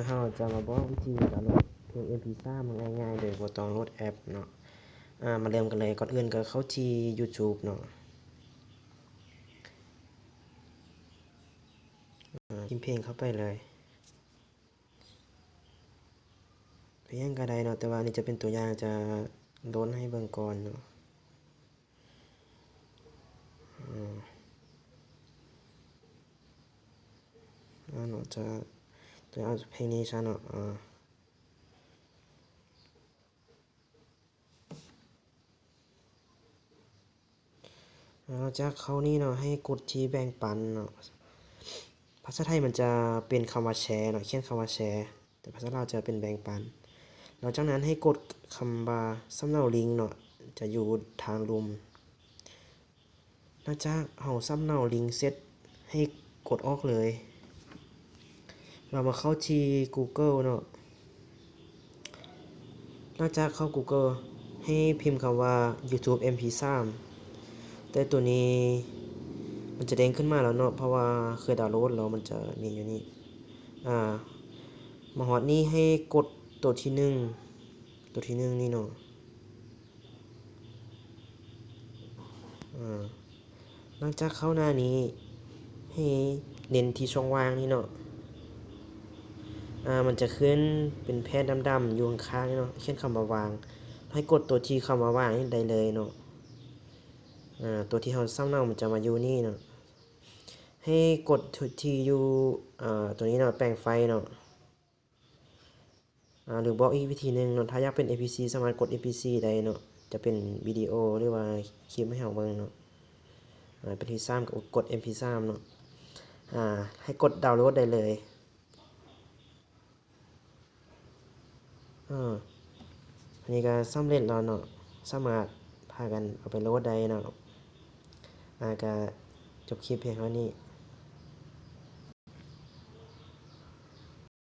ເຮົາຈະມາບອກວິທີດາວໂຫຼດເພງເອັມພີສາມງ່າຍໆ ໂດຍບໍ່ຕ້ອງໂຫຼດແອັບເນາະ. ອາ ມາເລີ່ມກັນເລີຍ. ກ່ອນອື່ນກໍເຂົ້າທີ່ YouTube ເນາະ. ອາ ພິມເພງເຂົ້າໄປເລີຍ. ເພງຫຍັງກໍໄດ້ເນາະ, ແຕ່ວ່າອັນນີ້ຈະເປັນຕົວຢ່າງ ຈະໂຫຼດໃຫ້ເບິ່ງກ່ອນເນາະ. ອາ ເນາະ ຈະ ຈະເອົາເພງນີ້ຊະເນາະ. ອາ ຫຼັງຈາກເຂົ້ານີ້ເນາະ ໃຫ້ກົດທີ່ແບ່ງປັນເນາະ. ພາສາໄທມັນຈະເປັນຄຳວ່າແຊເນາະ, ຂຽນຄຳວ່າແຊ, ແຕ່ພາສາລາວຈະເປັນແບ່ງປັນ. ຫຼັງຈາກນັ້ນໃຫ້ກົດຄຳວ່າສຳເນົາລິງເນາະ, ຈະຢູ່ທາງລຸ່ມ. ຫຼັງຈາກເຮົາສຳເນົາລິງເສັດ ໃຫ້ກົດອອກເລີຍ. ເຮົາມາເຂົ້າທີ່ Google ເນາະ. ຫຼັງຈາກເຂົ້າ Google ໃຫ້ພິມຄຳວ່າ YouTube ເອັມພີສາມ, ແຕ່ໂຕນີ້ມັນຈະເດ້ງຂຶ້ນມາແລ້ວເນາະ, ເພາະວ່າເຄີຍດາວໂຫຼດແລ້ວ ມັນຈະມີຢູ່ນີ້. ອາ ມາຮອດນີ້ໃຫ້ກົດໂຕທີໜຶ່ງ, ໂຕທີໜຶ່ງນີ້ເນາະ. ອາ ຫຼັງຈາກເຂົ້າໜ້ານີ້ ໃຫ້ເນັ້ນທີ່ຊ່ອງວ່າງນີ້ເນາະ. ອາ ມັນຈະຂຶ້ນເປັນແຜ່ນດຳໆຢູ່ຂ້າງໆນີ້ເນາະ, ຂຽນຄຳວ່າວ່າງ. ໃຫ້ກົດໂຕທີ່ຄຳວ່າວ່າງນີ້ໄດ້ເລີຍເນາະ. ອາ ໂຕທີ່ເຮົາສຳເນົາມັນຈະມາຢູ່ນີ້ເນາະ. ໃຫ້ກົດທີ່ຢູ່ ອາ ໂຕນີ້ເນາະ, ແປງໄຟເນາະ. ອາ ຫຼືບອກອີກວິທີໜຶ່ງເນາະ, ຖ້າຢາກເປັນເອັມພີສີ່ ສາມາດກົດເອັມພີສີ່ໄດ້ເນາະ, ຈະເປັນວິດີໂອ ຫຼືວ່າຄລິບໃຫ້ເຮົາເບິ່ງເນາະ. ອາ ເປັນເອັມພີສາມ ກໍກົດເອັມພີສາມເນາະ. ອາ ໃຫ້ກົດດາວໂຫຼດໄດ້ເລີຍ. ອາ ອັນນີ້ກໍສຳເລັດແລ້ວເນາະ, ສາມາດພາກັນເອົາໄປໂຫຼດໄດ້ເນາະ. ອາ ກໍຈົບຄລິບພຽງເທົ່ານີ້.